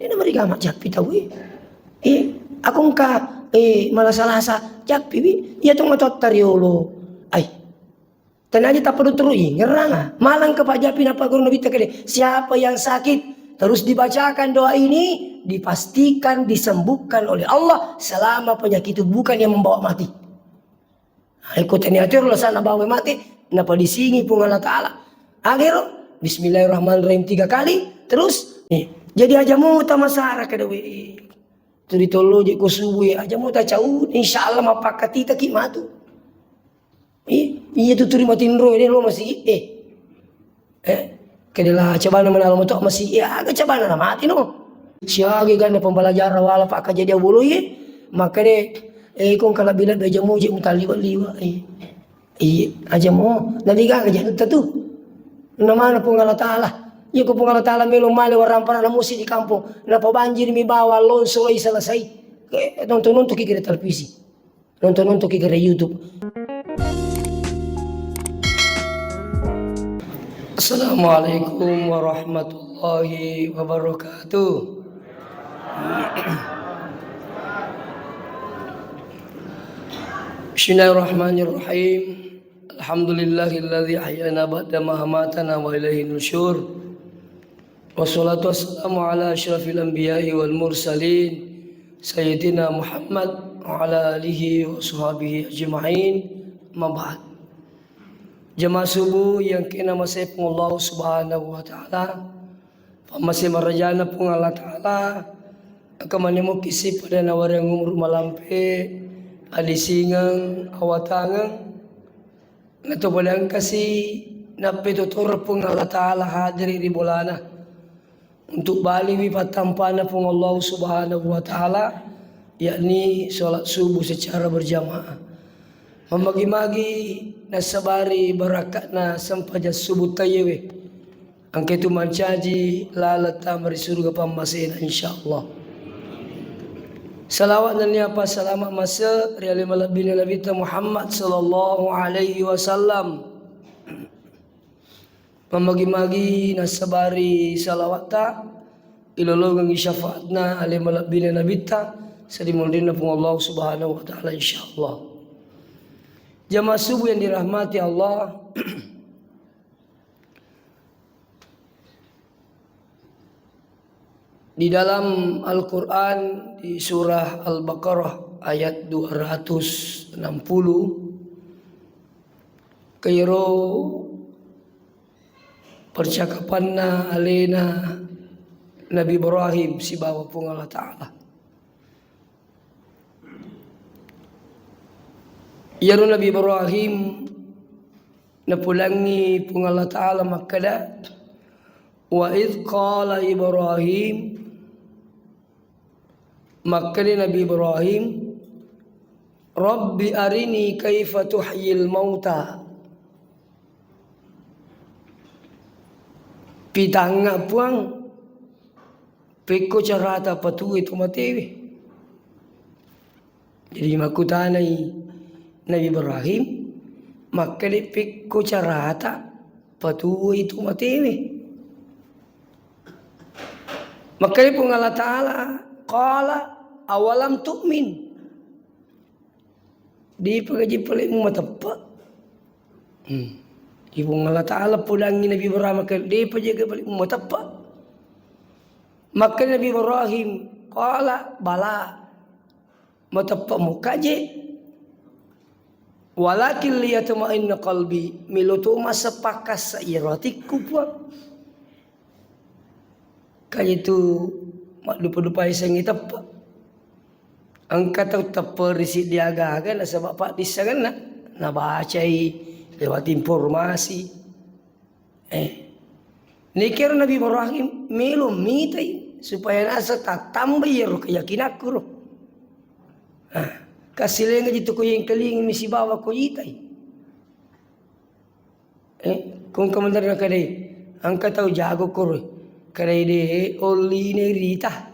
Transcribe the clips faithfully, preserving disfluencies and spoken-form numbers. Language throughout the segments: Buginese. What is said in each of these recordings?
Dena mariga majjappi tau e. Eh, aku engka, eh, malasa-lasa jappi wi. Iya tu matotta riolo. Ai. Tanaji tappa duturu i, ngerranga. Malang ke pajappi napa guru Nabi ta kede. Siapa yang sakit, terus dibacakan doa ini, dipastikan disembuhkan oleh Allah selama penyakit itu bukan yang membawa mati. Iko tania tiro lasana bawa mate, napadisingi Puang Allah Ta'ala. Agero, Bismillahirrahmanirrahim tiga kali, terus, eh, jadi aja muta masara kada we. Turi tollo je ko subuh ya, aja muta cau, insya Allah mapakkatita ki matu. Iya, iya tu turi matinro ini lo masih, eh. Eh, kedela cabana manalo mato masih, eh, aga cabana na mati no. Siagi ganda pembelajaran wala pak kajadian bulu ye. Maka de, eh, kong kala bila beja muji mutaliwa-liwa, eh. Iya, aja mo. Nabi gaga jadutta tu. Na mana Puang Allah Ta'ala? Iya ko Puang Allah Ta'ala melo male warampara na musi di kampung. Napa banjir mi bawa lonso lai selesai. Eh, nonton-nonton ki kira televisi. Nonton-nonton ki kira YouTube. Assalamualaikum warahmatullahi wabarakatuh. Bismillahirrahmanirrahim. Alhamdulillahilladzi ahyana ba'da ma amatana wa ilaihi nusyur. Wassalatu wassalamu ala asyrafil anbiya'i wal mursalin, Sayyidina Muhammad wa ala alihi wa sahbihi ajma'in. Amma ba'd. Jamaah subuh yang kena masepung Allah Subhanahu wa Ta'ala, Pammase marajana Puang Allah Ta'ala, engka maneng mukisi pada nawareng umur malampe, adisingeng, awatangeng, nato pada engkasi nappe totor Puang Allah Ta'ala hadiri ri bolana untuk baliwi pattampana Puang Allah Subhanahu wa Ta'ala, yakni sholat subuh secara berjamaah. Mamagi-magi nasabari barakatna sempajang subuh tayewe. Engka tu mancaji laleng tama ri suruga pammasena, insyaallah. Salawat nennia passalama mase ri ale malebbina Nabitta Muhammad sallallahu alaihi wasallam. Mamagi-magi nassabari salawatta, ilolongengngi syafaatna ale malebbina Nabitta, salimonrinna Puang Allah Subhanahu wa Ta'ala, insyaallah. Jamaah subuh yang dirahmati Allah, di dalam Al-Quran, di surah Al-Baqarah ayat dua ratus enam puluh, kairo percakapanna alena Nabi Ibrahim sibawa Puang Allah Ta'ala. Iyaro Nabi Ibrahim napulangngi Puang Allah Ta'ala makkeda, "Wa idz qala Ibrahim," makkeda Nabi Ibrahim, "Rabbi arini kaifa tuhyil mauta." Pitangnga Puang, pekko carata patuwoi to matewe. Jadi makkutanai Nabi Ibrahim, makkeda pekko carata patuwoi to matewe. Makkeda Puang Allah Ta'ala, qala awalam tu'min. Depa gaji pale mumateppa. Hmm. Di Puang Allah Ta'ala pulangngi Nabi Ibrahim ke depa jaga pale mumateppa. Maka Nabi Ibrahim qala bala, mateppa mukaje. Walakin liyatma'inna qalbi, melo to masepakka sairo atikku Puang. Kajitu maddupa-dupai sengi teppa. Engka tau tepperi siddi aga-aga nasaba paddissengenna, nabacai lewat informasi. Eh. Nikero Nabi Ibrahim melo mitai supaya nasa tattambai iyaro keyakinakku ro. Ah, kasilengaji tu ko yengkalingi mi sibawa ko itai. Eh, kong kamantar na kadai, engka tau jago koro, kadai de olline rita.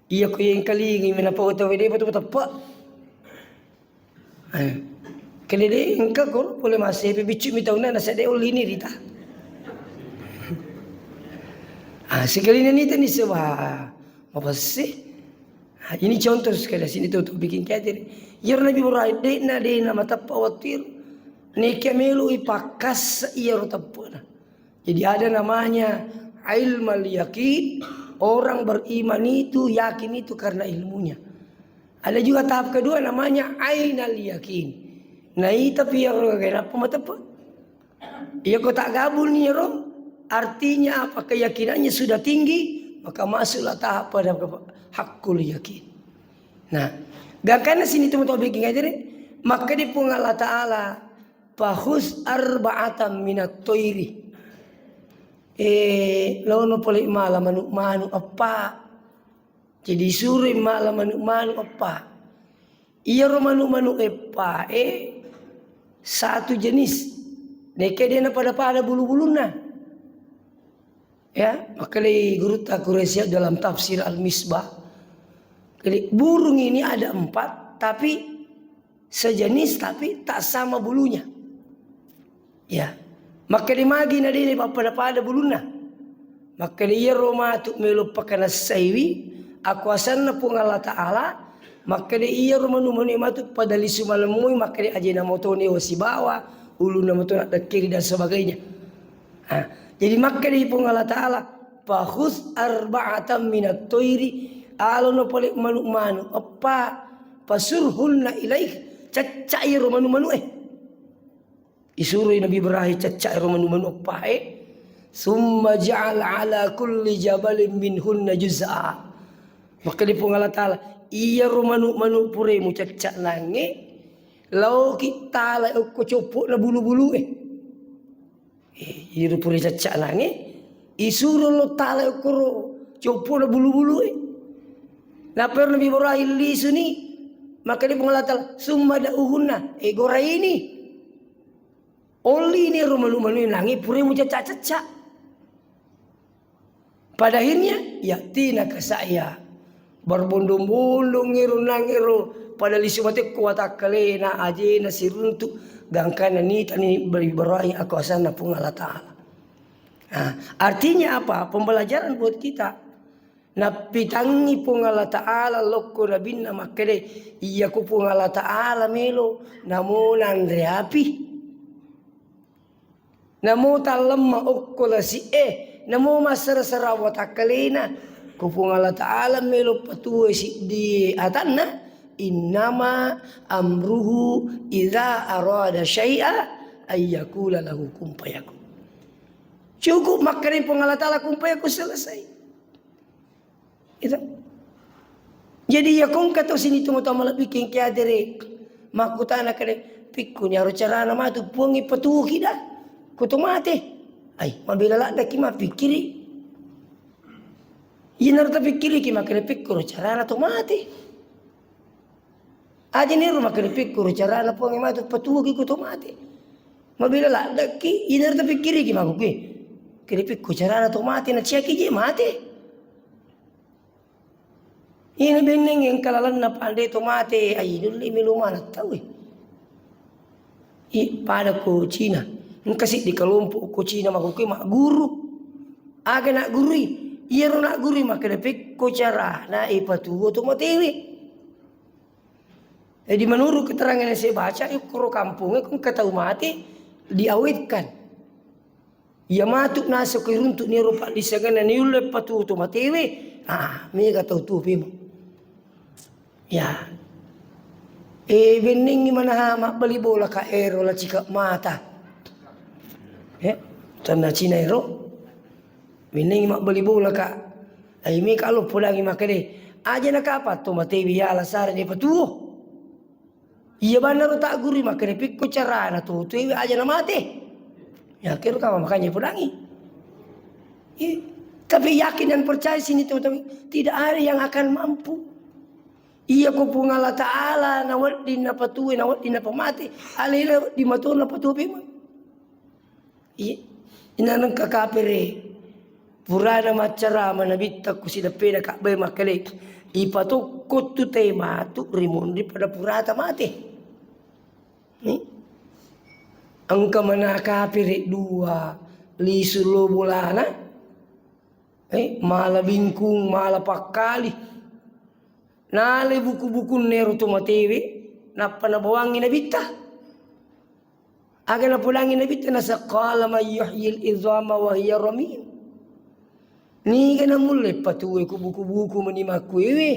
Iya ko yengkalingi mi napau tau de betul tepa. Eh, kadai de engka koro pole masepe biccu mi tauna nasa de olline rita. Ah, sekali ni tani sewa. Mapesse. Nah, ini contoh sekali sini tuh, tuh bikin kayak tadi. Iyaro Nabi Ibrahim, de'na, de'na mateppa wattu iyaro. Nekia melo ipakkas iyaro teppe'na. Jadi ada namanya ilmal yakin, orang beriman itu yakin itu karena ilmunya. Ada juga tahap kedua namanya ainal yakin. Nah, itu pi iyaro kenapa mateppe. Iya, ko tak gabung iyaro, artinya apa? Keyakinannya sudah tinggi, maka masuklah tahap pada hakul yakin. Nah, gangkana sini tu mau bikin aja deh. Maka di Puang Allah Ta'ala, "Fahus arba'atan minat toiri." Eh, laono pole mala manu-manu eppa. Jadi suroi mala manu-manu eppa. Iyaro manu-manu eppa e satu jenis. Nekia de' napada-pada bulu-bulunna. Ya, makkedai gurutta Quraisyah dalam tafsir Al-Misbah. Jadi, burung ini ada empat, tapi sejenis, tapi tak sama bulunya. Ya. Makkeda magi na de' napada-pada bulunna. Makkeda iyaro matu melo pakanassaiwi akuasanna Puang Allah Ta'ala. Makkeda iyaro manu-manu matu pada lisu malemmoi, makkeda ajena motoni wasibawa, ulunna motona dekkeri dan sebagainya. Nah, jadi makkeda Puang Allah Ta'ala, "Fakhudz arba'atan minat toiri," alono pole manu-manu eppa, "fasurhunna ilaik," cacca iyaro manu-manu e. Isuroi Nabi Ibrahim cacca ero manu-manu eppa e. "Summa ja'al ala kulli jabalin minhunna juz'a." Makkeda Puang Allah Ta'ala, "Iyaro manu-manu pura mucacca nangnge, laoki tala okko coppo'na bulu-bulu e." Eh, iyaro pura cacca nangnge, isuro lo tala okko ro coppo'na bulu-bulu e. Nappa ero Nabi Ibrahim lisuni, makkeda Puang Allah Ta'ala, "Summa da'uhunna," eh, goraini. Ollini ro manu-manu nangnge pura mucacca-cacca. Pada akhirnya, ya'tinaka sa'ya. Berbondong-bondong ero nang ero pada lisu matekko watakkalena, ajena siruntu, gangkana nitani beri-, berai akuasanna Puang Allah Ta'ala. Nah, artinya apa? Pembelajaran buat kita. Nappitangngi Puang Allah Ta'ala lokko nabinna makkeda, "Iya ko Puang Allah Ta'ala melo, namo nanre api. Namo tallemma okko lasi'e, namo massara-sara watakkalena." Ko Puang Allah Ta'ala melo patuo siddi atanna, "Innama amruhu idza arada syai'a ayyakula lahu kun fayakun." Cukup makkeda Puang Allah Ta'ala kun fayakun, selesai. Itu. Jadi, iya kongka to sini tu matoa malebbi kengke atere. Makkutana kede, "Pikku nyaro carana matu Puang ipatuoki da. Ko to mate." Ai, mabela laddaki mappikkiri. Iya naro tapikkiriki makkeda, "Pikku ro carana to mate." Aja niro makkeda, "Pikku ro carana Puang matu patuoki ko to mate." Mabela laddaki, iya naro tapikkiriki makkukue. Kede, "Pikku carana to mate, na ciaki je mate." Ina benneng engka lalenna pande to mate, ai nulle melo maneng tau e. I, pada ko Cina. Engka siddi kelompok ko Cina makkukue magguru. Aga naggurui? Iyaro naggurui makkeda, "Pekko carana ipatuo to matewe." Jadi menurut keterangan yang saya baca, ikkoro kampongnge ko engka tau mate diawetkan. Iya matu naseng ko iruntu niro paddisengenna niulle patuo to matewe. Ah, mega tau tuo pemeng. Ya. Eh, bennengngi manaha mabbali bola ka ero la cika mata. Eh, tanna Cina ero. Bennengngi mabbali bola ka. Ai mega lo podangi makkede. Aja na kapang to matewe ya la sare ni patuo. Iya bannaro taggurui makkeda, "Pekko carana to tuewe aja na mate." Ya, kero kama makanya podangi. Iya. Tapi yakin dan percaya sini teman-teman, tidak ada yang akan mampu. Iya ko Puang Allah Ta'ala nawedding napatuo, nawedding napamate, alena wedding mato napatuo pemeng. Iya. Inanengka kapere purana maccarama nabitta ku sideppena Ka'bae makkeda, "Ipatokko tu tae matu ri monri pada purata mate." Ni? Engka mana kapere dua lisu lo bolana. Eh, mala bingkung, mala pakkali. Nalai buku-bukunna ero to matewe, nappa nabawangngi nabitta. Aga napodangngi nabitta, naseng, "Qala man yuhyil izama wa hiya ramim." Niga namulle patuwe ku buku-buku mani makkuewe?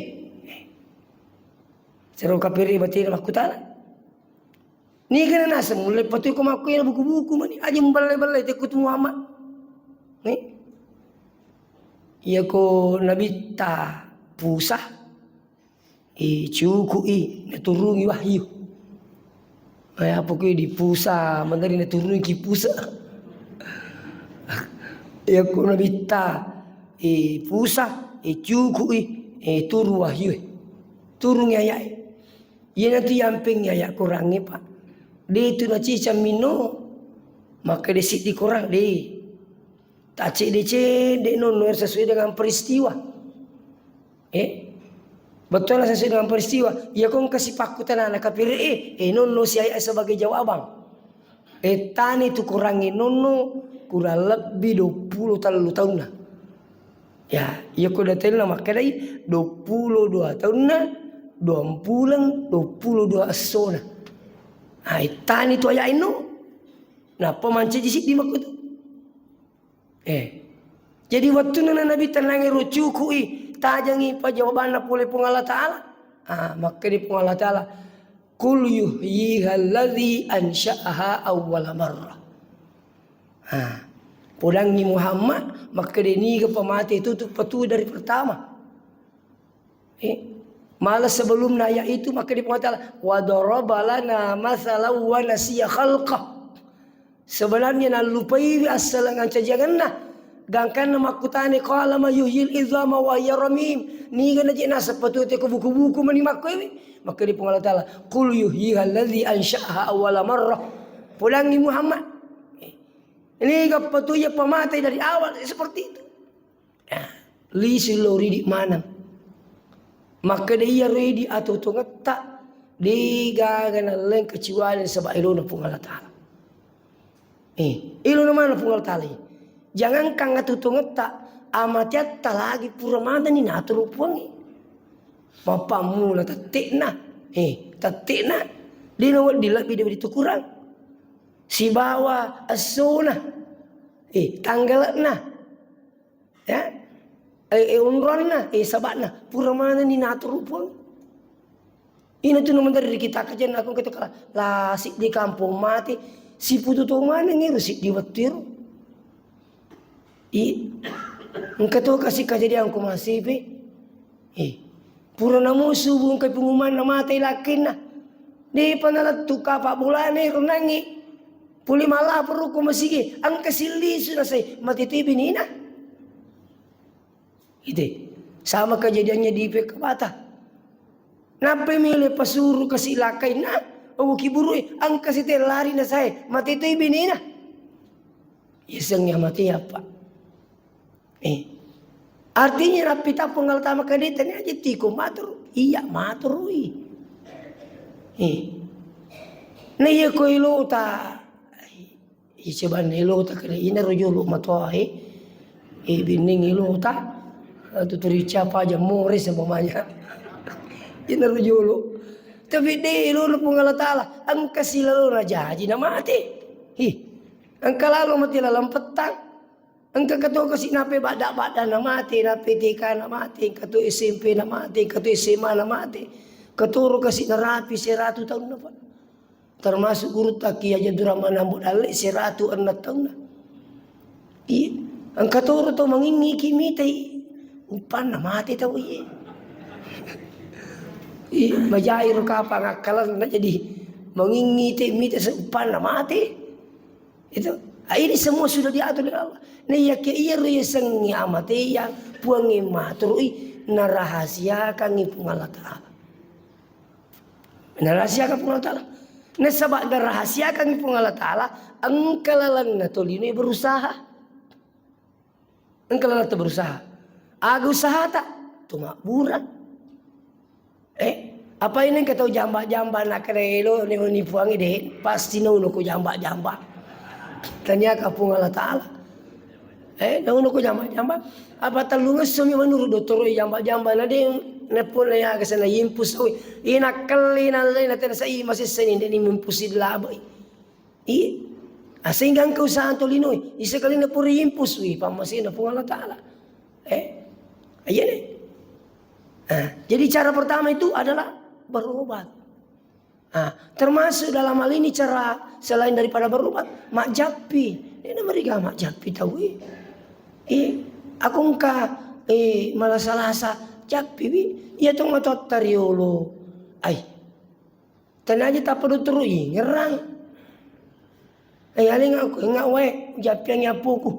Sero kapere batena makkutana. Niga naseng mulle patuwe ku makkuewe buku-buku mani? Aja muballe-balle tekku tu Muhammad. Nih. Iya ko nabitta pusa. Eh, cuku'i, naturungi wahyu. Eh, apa kui di pusa, mentari naturungi ki pusa. Iya ko nabitta, eh, pusa, eh, cuku'i, eh, turu wahyu, eh. Turungi ayat, eh. Iya natu yampeng ayat Quran, eh, Pak. De tu nacica mino, maka de siddi Quran, de. Tacedde-cedde nonno sesuai dengan peristiwa. Eh? Bettuanna sesuai dengan peristiwa. Iya ko engka sipakkutanana kapere, eh, eh, nonno si ayat sebagai jawabang. Eh, tani tu Qurangnge nonno kurang lebbi duappulo tellu taunna. Ya, iya ko detailna makkedai duappulo dua taunna, duampuleng, duappulo dua essona. Ah, eh, tani tu ayat eno. Nappa mancaji siddi makkutu. Eh. Jadi wettunna na Nabi tenangngi ro cuku'i, tajangngi pajawabanna pole Puang Allah Ta'ala. Ah, makkeda Puang Allah Ta'ala, "Qul yuhyiha alladzi ansya'aha awwala marrah." Ah, podangngi Muhammad, makkeda niga pamate tutu patu dari pertama. Eh, malah sebelumna ayat itu, makkeda Puang Allah Ta'ala, "Wa daraba lana mathalan wa nasiya khalqah." Sebenarnya nallupaiwi assaleng ancajiangenna. Gangkanna makkutana, "Qala man yuhyil izama wa hiya ramim." Niga naje naseng patuwe ko buku-buku mani makkuewe? Makkeda Puang Allah Ta'ala, "Qul yuhyiha alladzi ansya'aha awwala marrah." Podangngi Muhammad. Eh, niga patuwe pamate dari awal, seperti itu. Ya, lisu lao ridi maneng. Makkeda iyaro idi atuo-tuongetta, degaga nalleng kecuali nasaba elona Puang Allah Ta'ala. Eh, elona maneng Puang Allah Ta'ala. Jangankan atuo-tuongetta, amateatta lagi pura manenni natoro Puangnge. Mappammula tette'na. Eh, tette'na. Dena wedding lebbi dari itu kurang. Sibawa essona. Eh, tanggale'na. Ya. Eh, eh, onronna, eh, saba'na pura manenni natoro Puang. Ina tu namentari ri kita kajian aku kata kala, la siddi kampong mate, siputu to maneng ero siddi wettu ero. I, engka to kasi kejadian ko masipe. Eh, pura namo subuh engka pengumuman na mate lakkenna. Depa nalettu kapa bolana ero nangngi. Pole malaporo ko masigi, engka sillisu nasai, mate toi benena. Ite, sama kejadiannya di P K Bata. Nappai mele pasuru kasi lakkainna, ogo kiburui, engka site lari nasae, mate toi benena. Yasengnge mate apa? Eh. Artinya, nappita Puang Allah Ta'ala makkeda, "Tania aja tiko maturu." Iya, maturui. Eh. Na iya ko elota. Iya, coba na elota kali. Ina ro jolo matoa, eh. Eh, binning elota. Eh, tuturi siapa aja more semuanya. Ina ro jolo. Tapi de elona Puang Allah Ta'ala. Engka silalo na jaji na mate. Hi. Engka lalo mate lalang pettang. Engka katokasi nape badda-badda na mate, nape T K na mate, engka to S M P na mate, engka to S M A na mate. Katoro kasi narapi seratu taunna, Pak. Termasuk guru taki aja durang manambo dalle seratu enneng taunna. Iya, engka toro to mangingngi ki mitai. Uppanna mate tau iye. Iya, majai ro kapang akkalenna jadi mangingngi te mita se uppanna mate. Itu, ah, ini semua sudah diatur oleh Allah. Nah, iya ke iya ro yasengnge amateang, Puangnge maturui, narahasiakangngi Puang Allah Ta'ala. Narahasiakan Puang Allah Ta'ala. Nasaba narahasiakangngi Puang Allah Ta'ala, engka lalenna tolino berusaha. Engka laleng berusaha. Aga usahata? Tu mabbura. Eh, apa ini engka tau jamba-jamba nakkeda elo ni, ni Puangnge de, pasti nauno ko jamba-jamba. Taniaka Puang Allah Ta'ala. Eh, nauno ko jamba-jamba. Apa tellungessomi menurut dottoro jamba-jamba na de' nepun na yaga sana yimpus. Ui, inakkelli na le na tena sai masessani de' ni mimpus labai. Iya. Ah, sehingga engka usaha tolinoi. Isa kali na pura yimpus. Ui, pammasena Puang Allah Ta'ala. Eh, iya ne. Ah, jadi cara pertama itu adalah berobat. Ah, termasuk dalam hal ini cara selain daripada berobat, majjappi. Ini meriga majjappi tahu eh. Eh, aku engka eh malah salasa jappi wi. Iya tong matotta riolo. Ai. Tanaja tappa dottoro ingerang. Eh, aling aku ingat wae jappiangi appuku.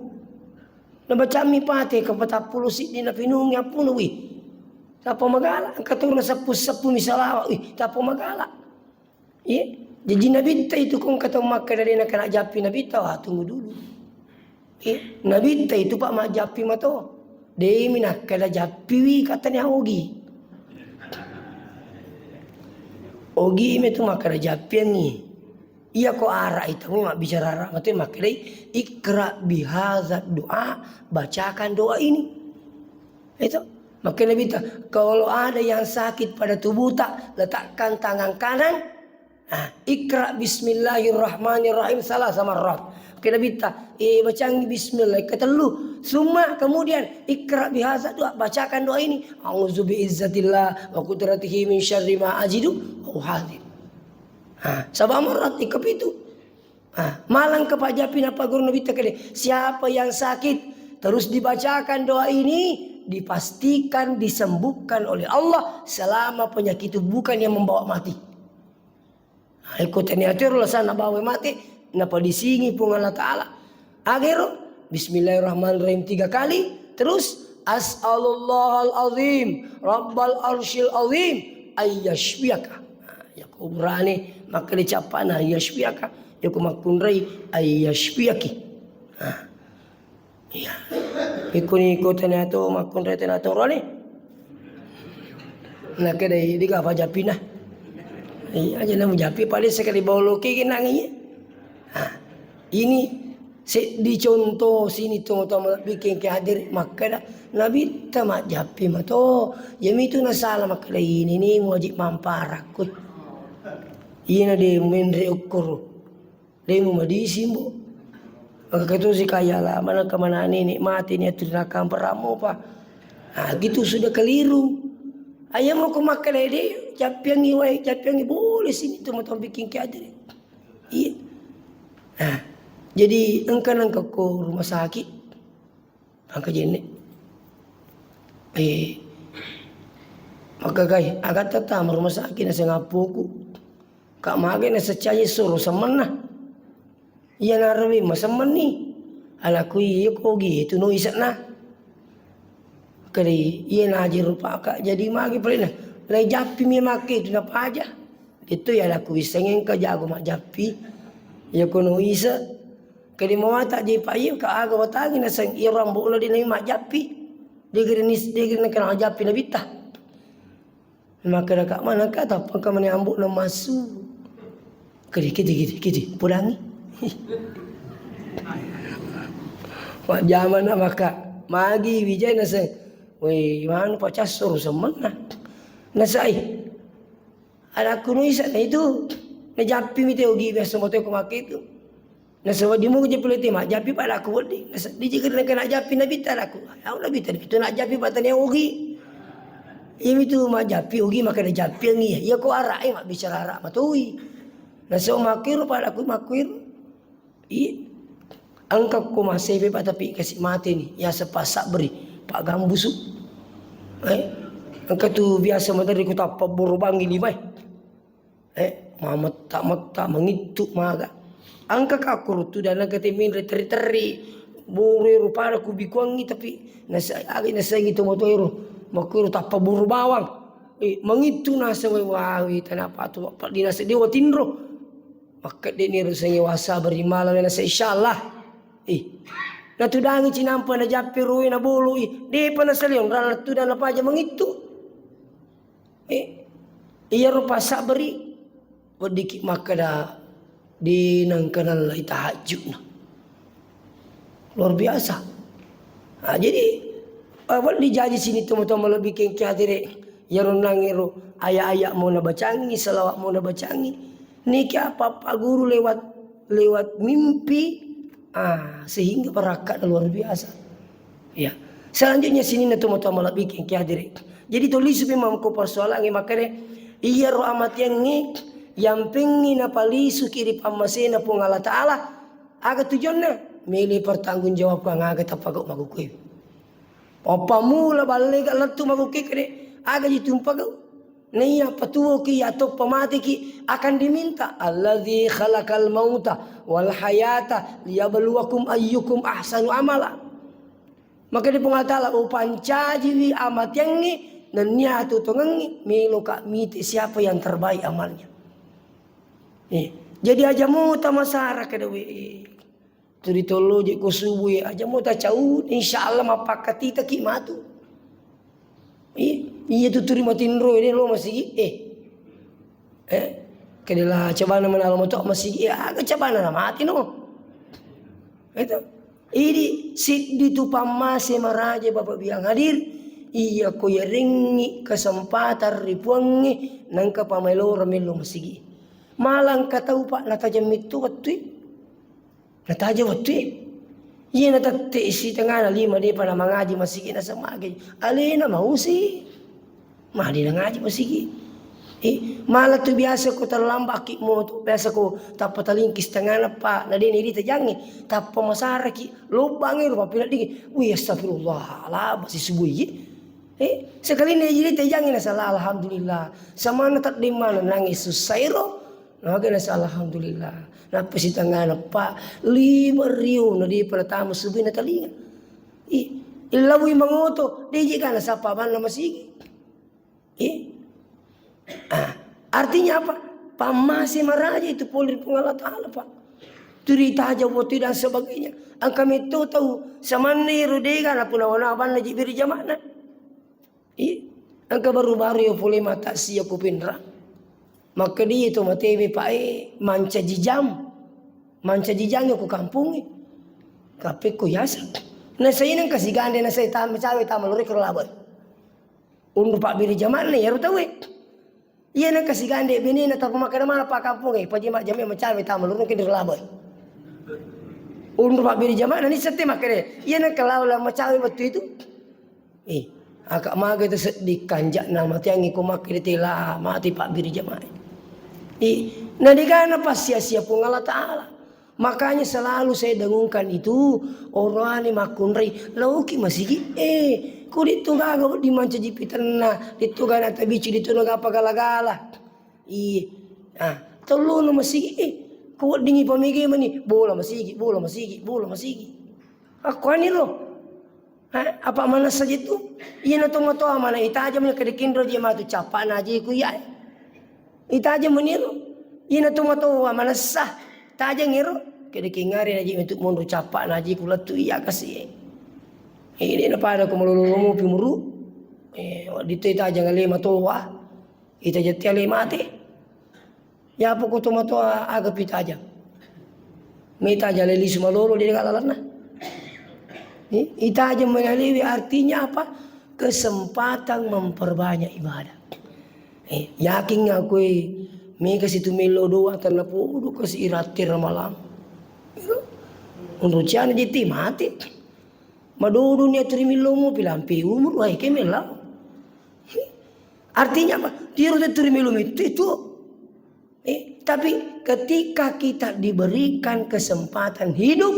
Nabacammi pate ke patappulo siddi na pinungi appuna wi. Tappa magala, engka tong na seppu-seppu mi salawa. Wi, tappa magala. Iya, jaji Nabitta itu ko engka tau makkeda de' nakana jappi Nabitta, wah, tunggu dulu. Iya, Nabitta itu, Pak, majjappi mato. De' mi nakkeda jappi wi, katanya ogi. Ogi mi tu makkeda jappiangi. Iya ko ara itu mi mabbicara ara mato makkedai, "Iqra bihadza doa, bacakan doa ini." Itu. Makanya Nabitta, kalau ada yang sakit pada tubuh tak, letakkan tangan kanan, ah, ikra bismillahirrahmanirrahim salah sama roh. Makanya Nabitta, eh, bacangi bismillah, ketellu. Summa, kemudian, ikra bihadza doa, bacakan doa ini. A'udzu bi izzatillah wa qudratihi min syarri ma ajidu wa uhadziru. Ah, sab'a marrat, ikepitu. Ah, malang ke Pak Jappi, napa guru Nabitta kede, siapa yang sakit terus dibacakan doa ini, dipastikan disembuhkan oleh Allah selama penyakit itu bukan yang membawa mati. Ah, iko tania tero lasana bawa mati, napa disingi Puang Allah Ta'ala. Agero, Bismillahirrahmanirrahim tiga kali, terus, "As'alullahal azim, rabbal arsyil azim, ayyashfiyaka." Nah, ya ko burane, maka dicappana, "Ayyashfiyaka." Ya ko makkunrai, "Ayyashfiyaki." Nah, iya. Ikuni ko tanato, makkunrai tanato rone. Nah, kedai di kapa japina. Iya, aja namu japi, paling sekali bau loki genang iya. Nah, ini seddi contoh sini to, to bikin ke hadir makkeda Nabitta majjappi mato. Yamitu nasala makkeda ini ni wajib mamparakku. Ina de menre ukur. Demu madisi mbo. Maka ketosi kaya la mana kemana nenek mati ni aturi nakang peramo pa. Ah, gitu sudah keliru. Ayam aku makkeda de, cappiangi wae, cappiangi boleh sini tu mau bikin ke hadir. Iya. Nah, jadi engka nengka ko rumah sakit. Engka jenne. Eh, maka gai, aga tata rumah sakit naseng appoku. Kak mage naseng caji soro semenna. Iya narawi masemmenni. Alaku iya kogi itu no isekna. Kali iya naji rupa kak jadi magi palina. Lai jappi mi make itu napaja. Itu ya laku wissengnge engka jago majjappi. Ya kono ise. Kedi mawata je pa iya ka aga watangi naseng iro ambo'na de nai majjappi. Degeri nis degeri nengka majjappi nabitta. Maka daka mana ka tappa ka mani ambo'na masu. Kedi kedi kedi kedi pudangi. Majjamana maka magi wijai naseng. Wei manu pacasso rusemmenna. Nasai. Ada kuno isa na itu. Najappi mi te ogi biasa moto ko make itu. Nasaba di muka jepi lete majappi pada aku wedding. Nasa di jikir na kena jappi nabitta aku. Au nabitta itu najappi pada ne ogi. Iya mitu majappi ogi maka najappi yang iya. Iya ko arak eh mak bicara arak matoi. Nasaba makiru pada aku makiru. Iya. Engka ko masebe pa tapi kasi mate ni, yaseng passabberi, paggambusu. Eh, engka tu biasa maderri ku tappa boro bangi limae. Eh, mametta-metta mangittu maga. Engka ka ko rutu dan engka te minre terri-terri. Boro rupada ku bikuangi tapi nasa agi nasengi to moto ero. Makku ero tappa boro bawang. Eh, mangittu naseng wawi tanapa tu apa dinaseng dewa tinro. Makkedde ni rusengi wasabari malam na sa insyaallah. Ih. Natudangi cinampa na jappe rui na boloi. Depa na saliong rala tudang na paja mangittu. Eh. Iya rupa sabari. Weddiki makkeda di nangkanallai tahajudna. Luar biasa. Ah, jadi, ah, wedding jaji sining tomatoa malebbi kengki hadere, iyaro nangero aya-aya mau nabacangi, salawat mau nabacangi. Niki apa, Pak Guru lewat, lewat mimpi, ah, sehingga barakatna luar biasa. Ya. Selanjutnya sininna tomatoa malebbi kengki hadere. Jadi tolisu memang ko persoalangnge, makanya iyaro amateangnge yampengngi napalisuki ri pammasena Puang Allah Ta'ala, aga tujuanna? Mele pertanggungjawabkan aga tappagau makkukue. Pappamula ballega lettu makkukue kede, aga ji tumpagau? Naiya patuoki atau pamateki akan diminta, "Alladzi khalaqal mauta wal hayata liyabluwakum ayyukum ahsanu amala." Maka di Puang Allah Ta'ala, "Upancajiwi amateangnge nennia atutongengnge, meloka mite siapa yang terbaik amalnya." Eh, jadi aja mo tamasara kedawe. Turi tollo je ko subuh ya, aja mo tacau, insya Allah mappakatita ki matu. Iya, iya tu turi matinro ini lo masigi, eh. Eh, kedela cabana manalo mato masigi, ya, aga cabana na mati no. Itu. Idi siddi tu pammase maraja Bapak biang hadir, iya ko yarengngi kesempatan ri puangnge, nangka pamaelora mello masigi. Malang katau Pak natajang mittu wettui. Nataja wettue. Iya natette isi tengana lima depa namangaji masigi naseng mage. Alena mausi. Made nangaji masigi. Eh, malah tu biasa ko terlambat ki moto, biasa ko tappa talingkis tengana pa, nadeni ri tajangi, tappa masara ki, lobbangi ro papila digi. Wih, astagfirullah, laba si subuh ye. Eh, sekali ne jadi tajangi nasala alhamdulillah. Samana tak dimana nangis susah ro. Naga nasa alhamdulillah. Nappa sitengana pa lima riu na di pernah tamu subuh na talinga. Ih, illawui mangoto, deje kana sapa banna masigi. Ih. Ah, artinya apa? Pammase maraja itu pole ri Puang Allah Ta'ala, Pak. Turi taja waktu dan sebagainya. Angka metto tau samanne ro dega na puna wana banna jibiri jamana. Iya, engka baru-baru yo pole mata sia ku Pinrang. Makkedai to matewe pae mancaji jam. Mancaji jam yo ku kampungnge. Kape ko yasa. Na saineng kasi gande na sai tama cawe tama lori ko labai. Unru pabbiri jamanna yaro tawe. Iya na kasi gande benena tapa makkeda mana pa kampungnge, paji majjame macawe tama lori ko labai. Unru pabbiri jamanna ni sette makkeda. Iya na kalau la macawe wettu itu. Eh, aka maga itu sedih kanjak na mateangi ko makkeda tela mati pabbiri jamae. Eh, na degana passia-sia Puang Allah Ta'ala. Makanya selalu saya dengungkan itu, oroane makkunrai, lauki masigi, eh, ko ditto gaga wedding mancaji pitenna, ditto gana tabici, ditto na gapa gala-gala. Iya. Ah, tellono masigi, eh, ko weddingi pamege mani, bola masigi, bola masigi, bola masigi. Akkuani lo. Ha, apa manessa je tu? Iyana tomatoa mana itajeng ni kedekinro je matu cappa naji ku iya. Itajeng meniro. Iyana tomatoa manessa tajeng iro. Kedekingare naji metu monro cappa naji ku lettu iya kasi. Ini na pada ko malolo-lolo mopi muru. Eh, ditto itajeng ale matoa. Itajeng te ale mate. Yapo ko tomatoa aga pi tajang. Mei tajang le lisu malolo di deka lalenna. Eh, itajang mengalewi artinya apa? Kesempatan memperbanyak ibadah. Eh, yakin aku eh, mega situ melo doa tanna podo kasi iratte ramalang. Unruciana jeti mati. Madodo ni aturi millomu pilampe umur wahai ke melo. Artinya apa? Tiro te turi melo mitu itu. Eh, tapi ketika kita diberikan kesempatan hidup,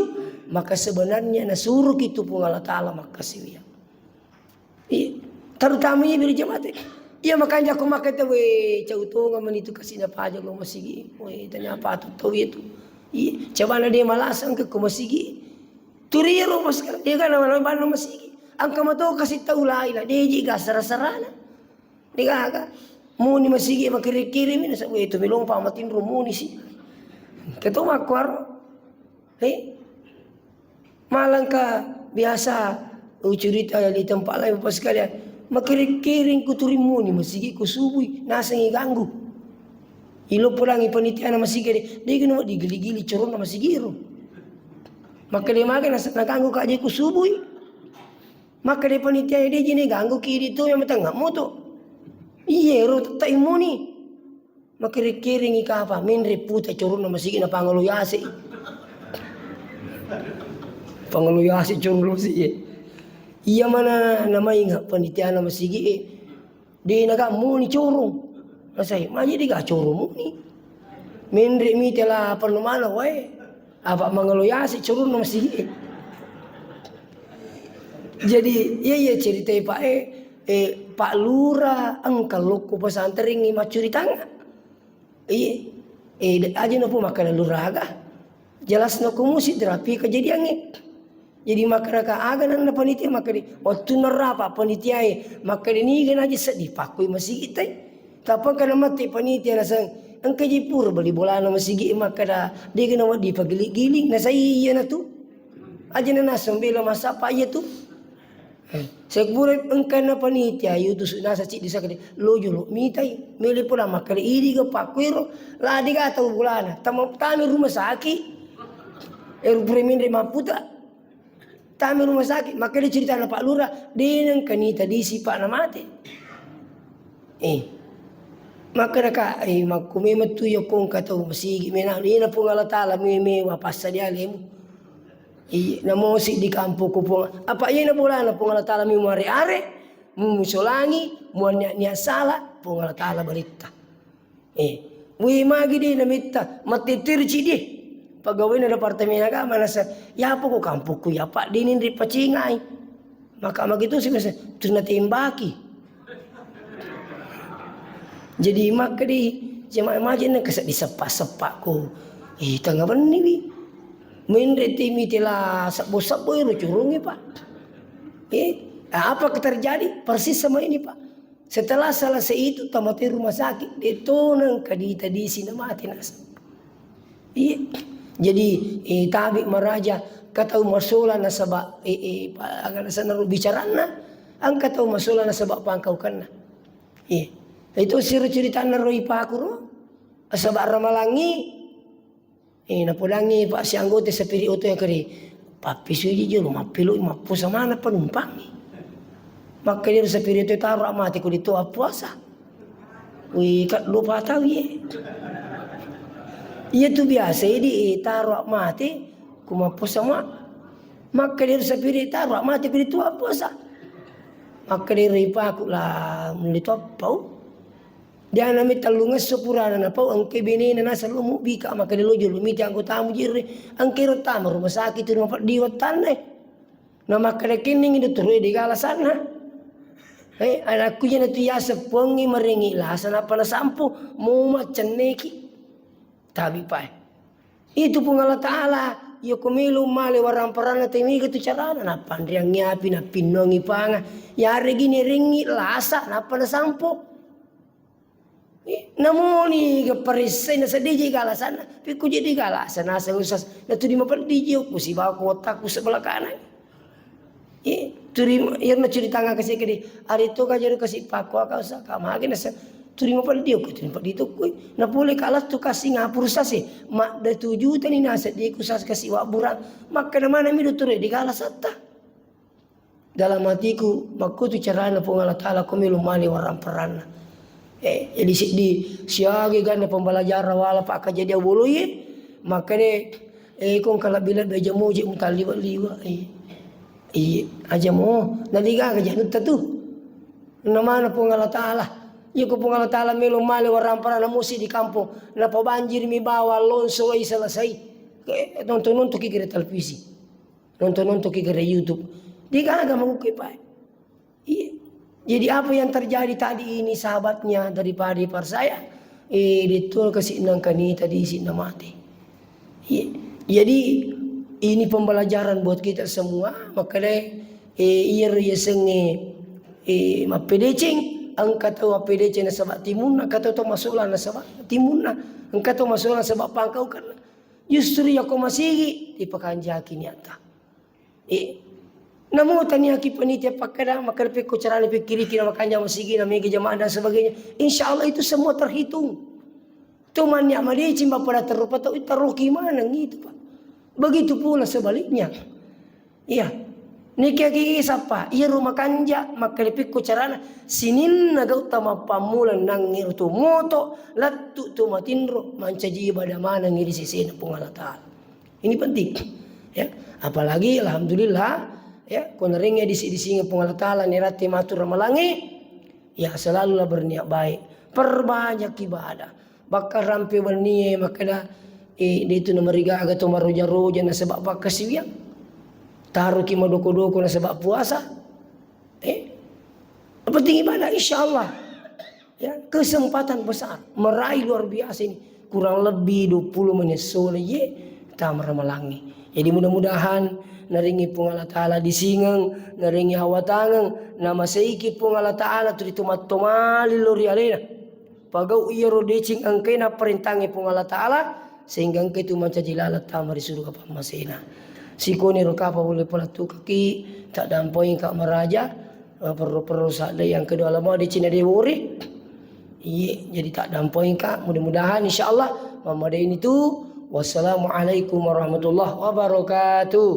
maka sebenarnya nasuruh itu Puang Allah Ta'ala makkasiwiang. Iya. Terutama iya biri jamaah. Iya makanya aku makkeda we cau tonga menitu kasih na paja lo masigi. We tanya apa tu tau itu. Iya, coba na dia malasang ke ko masigi. Turiro mas dia kan nama nama masigi. Angka mato kasih tau lain lah dia jiga sara-sarana. Degaga. Muni masigi makkiri-kiri mi nasaba itu milompa matinro muni si. Keto makkuaro. Eh? Malangka biasa ucurita di tempat lain Bapak sekalian. Makkiri-kiring ku turi muni masigi ku subui nasengi ganggu. Ilo pulangi panitia na masigi de, de gino digili-gili corona masigi ro. Makkede mage nasa naganggu kaje ku subui. Makkeda panitia, "De' jini ganggu ki di tu yang matengah moto." Iya, ro tetta imuni. Makere-kerengi kapa, menre puta coronna masigi na pangalo yase. Pangalo yase coronna masigi. Iya mana nama ingat panitia na masigi e. De' naga muni corong. Masai, maji de' ga corong muni. Menre mite la panu mana wae. Apa mangalo yase coronna masigi e. Jadi, iya, iya, ceritai, Pak, eh, eh, Pak Lurah, engka lokko pesantren i maccuritanga. Iya. Eh, de-, aja nopo makkeda luraga. Jelas nako musi terapi kejadiannya. Jadi makkeda ka aga nanna panitia makkeda, waktu nerapa panitia e, makkeda niga naji seddi pakkoi masigi tai. Tappa kana mate panitia naseng, engka ji pura beli bolana masigi makkeda, de' gena waddi pagili-gili, nasai iya na tu. Aja na naseng bela masapa iya tu. Sekbure engkanna panitia, yutu nasa ciddi sakade, lo jolo mitai, mele pula makkale idi ga pakkuero, la de' ga tau bolana, tama-, tami rumah sakit, eru pure menre mapputa, tami rumah sakit, makkale ceritana Pak Lurah, de' nengka nita disi Pak na mate. Eh, makkeda ka, eh, makku memang tu yokko engka tau masigi mena, ina Puang Allah Taala memewa passa di alemu. Iya, namosi di kampokku, Puang. Apa iyana bolana Puang Allah Taala mi muare-are, mu musolangi, muannia-nia sala, Puang Allah Taala balitta. Eh, wi magi de' namitta, mattetteri cidi. Pegawai na Departemen Agama nasa, "Yapa ko kampokku, yapa dinin ripacingai." Maka magi tu si masa, "Terus natembaki." Jadi makkedi jamaah majid nengka seddi seppa-seppa ko. Eh, tengah benni wi. Menre timi tela sebbo-sebbo ero curungi, Pak. Eh, apa terjadi? Persis sama ini, Pak. Setelah selesai itu, tamate rumah sakit, de' to nengka dita disi na mate nasa. Iya. Jadi, eh, tabi maraja, engka tau masola nasaba, eh, eh, pa-, aga nasana ro bicaranna, engka tau masola nasaba pangkaukanna. Iya. Itu siro ceritanna ro ipaku ro, nasaba ramalangi, eh, napodangi pa si anggota sapiri oto yang kere, pappisui ji jolo, mappiloi, mapposa mana penumpangi. Makkeda ro sapiri oto, "Taro mate ko di toa puasa." Wih, kaddo patau ye. Iya tu biasa, eh, di, eh, taro mate, ku mapposa ma. Makkeda ro sapiri, "Taro mate ko di toa puasa." Makkeda ro ipaku, "La, mulle toppau." Diana mi tellungesso purana napau engke benena naseng lo mubika, makkeda lo jolo mite anggotamu jirre, engke ro tama rumah sakit tu rumah peddi wattanna. Na makkeda kenning dottoro e de' gala sanna. Eh, anakku jana tu yaseng Puangnge marengi lasa nappa nasampo, mo maccenneki. Tabi pae. Itu Puang Allah Taala, iya ko melo male waramparanna te mega tu carana, nappanriangngi api, nappinnuangi panga, yaregi nerengngi lasa, nappa nasampo. Eh, namoni ga paressai naseddiji galasanna, pikku jadi galasa naseng usas, natudi mapeddi ji okku sibawa ko watakku sebelah kanan. Eh, turi, iyarna curitanga kasi kedi, ari to ka jaru kasi pakko aka usa ka mage nasa, turi mapeddi okko, turi mapeddi tokkoi. Napole ka lattu kasi ngapuru sase, madda tujutani nasa diku sas kasi wabburang. Makkeda manami dottoro e, digala satta. Dalam hatiku, makkutu carana Puang Allah Taala ko melo male waramparanna. Eh, jadi seddi siaga ganna pembelajaran wala pakkajadiang boloye, makkeda, eh, kong kalabbi-labbi aja moje mutalliwa-liwa, eh. Iya, aja mo, naligaga janutta tu. Namana Puang Allah Taala. Iya ko Puang Allah Taala melo male waramparanna musi di kampong, napabanjir mi bawang longso wai selesai. Ke, nonton-nonton ki gere televisi. Nonton-nonton ki gere YouTube. Digaga makuke pae. Iya. Jadi apa yang terjadi tadi ini sahabatnya daripada para saya, eh, betul kasi nangkani tadi si namate. Iya. Jadi ini pembelajaran buat kita semua, makanya, eh, iya ro yasengnge, eh, mappedeceng, engka tau mappedeceng nasaba timunna, engka tau masola nasaba timunna, engka tau masola nasaba pangkau kan. Justru yako masigi dipakanjaki niatta. Eh, namo taniaki panitia pakkeda, makkeda pekko carana pikkiriki na makanja masigi na mega jamaah dan sebagainya. Insya Allah itu semua terhitung. Cuma niat madeceng bapada terrupa tau taroki maneng itu, Pak. Begitu pula sebaliknya. Iya. Niki-, ki sappa, iyaro makanja, makkalipikku carana, sininna gau'ta mappammula nangngiro to moto, lettu to matinro, mancaji ibadah manengngi ri sesena Puang Allah Ta'ala. Ini penting. Ya, apalagi alhamdulillah, ya, ko narengnge disi-disinge Puang Allah Ta'ala nirate matu ramalangnge, ya, selalulah berniat baik. Perbanyak ibadah. Bakka rampe wennie makkeda, eh, de tu namarigaga to maroja-roja nasaba pakkasiwiang. Taroki madoko-doko nasaba puasa. Eh, yang penting ibadah, insya Allah. Ya, kesempatan besar. Meraih luar biasa ini. Kurang lebih dua puluh menit sore ye, tama ramalangnge. Jadi mudah-mudahan narengngi Puang Allah Ta'ala disingeng, narengngi hawatangeng, namaseiki Puang Allah Ta'ala tuli tomattomali lo ri alena. Pagau iyaro deceng engkae napparentangngi Puang Allah Ta'ala, sehingga engka itu mancaji laleng tama ri suruga pammasena. Sikoni ro kapa ulle palattukaki, taddampoingka maraja, eh, perro-perro sadde yang kedua lama deceng na dewore. Iye, jadi taddampoingka, mudah-mudahan insya Allah, mammadaini tu. Wassalamualaikum warahmatullahi wabarakatuh.